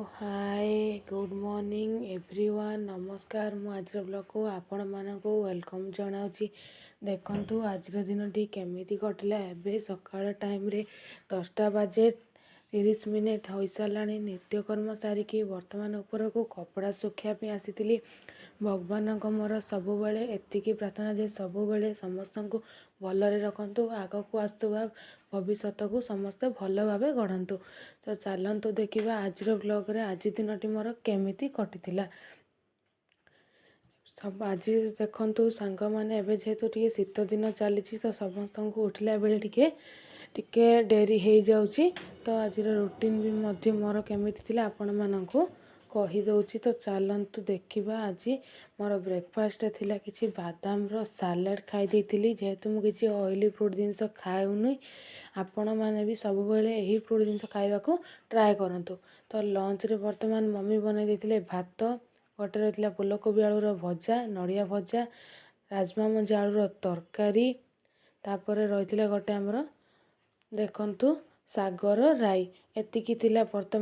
ହାଏ, good morning everyone. ନମସ୍କାର। ମୁଁ ଆଜିର ବ୍ଲଗ୍କୁ ଆପଣମାନଙ୍କୁ welcome ଜଣାଉଛି। ଦେଖନ୍ତୁ, ଆଜିର ଦିନଟି କେମିତି କଟିଲା। ଏବେ ସକାଳ ଟାଇମ୍ରେ 10ଟା ବାଜେ 30 ମିନିଟ୍ ହୋଇସାରିଲାଣି। ନିତ୍ୟକର୍ମ ସାରିକି ବର୍ତ୍ତମାନ ଉପରକୁ କପଡ଼ା ଶୁଖିବା ପାଇଁ ଆସିଥିଲି। ଭଗବାନଙ୍କ ମୋର ସବୁବେଳେ ଏତିକି ପ୍ରାର୍ଥନା ଯେ ସବୁବେଳେ ସମସ୍ତଙ୍କୁ ଭଲରେ ରଖନ୍ତୁ, ଆଗକୁ ଆସୁଥିବା ଭବିଷ୍ୟତକୁ ସମସ୍ତେ ଭଲ ଭାବେ ଗଢ଼ନ୍ତୁ। ତ ଚାଲନ୍ତୁ ଦେଖିବା ଆଜିର ବ୍ଲଗ୍ରେ ଆଜି ଦିନଟି ମୋର କେମିତି କଟିଥିଲା। ସବୁ ଆଜି ଦେଖନ୍ତୁ ସାଙ୍ଗମାନେ, ଏବେ ଯେହେତୁ ଟିକେ ଶୀତ ଦିନ ଚାଲିଛି, ତ ସମସ୍ତଙ୍କୁ ଉଠିଲା ବେଳେ ଟିକେ ଟିକେ ଡେରି ହେଇଯାଉଛି। ତ ଆଜିର ରୁଟିନ୍ ବି ମଧ୍ୟ ମୋର କେମିତି ଥିଲା, ଆପଣମାନଙ୍କୁ କହିଦେଉଛି। ତ ଚାଲନ୍ତୁ ଦେଖିବା। ଆଜି ମୋର ବ୍ରେକଫାଷ୍ଟ ଥିଲା କିଛି ବାଦାମର ସାଲାଡ଼ ଖାଇ ଦେଇଥିଲି, ଯେହେତୁ ମୁଁ କିଛି ଅଏଲି ଫୁଡ଼୍ ଜିନିଷ ଖାଉନି। ଆପଣମାନେ ବି ସବୁବେଳେ ଏହି ଫୁଡ଼୍ ଜିନିଷ ଖାଇବାକୁ ଟ୍ରାଏ କରନ୍ତୁ। ତ ଲଞ୍ଚରେ ବର୍ତ୍ତମାନ ମମି ବନେଇ ଦେଇଥିଲେ ଭାତ, ଗୋଟେ ରହିଥିଲା ଫୁଲକୋବି ଆଳୁର ଭଜା, ନଡ଼ିଆ ଭଜା, ରାଜମା ମଞ୍ଜି ଆଳୁର ତରକାରୀ, ତାପରେ ରହିଥିଲା ଗୋଟେ ଆମର ଦେଖନ୍ତୁ ଶାଗର ରାଇ। ଏତିକି ଥିଲା ବର୍ତ୍ତମାନ।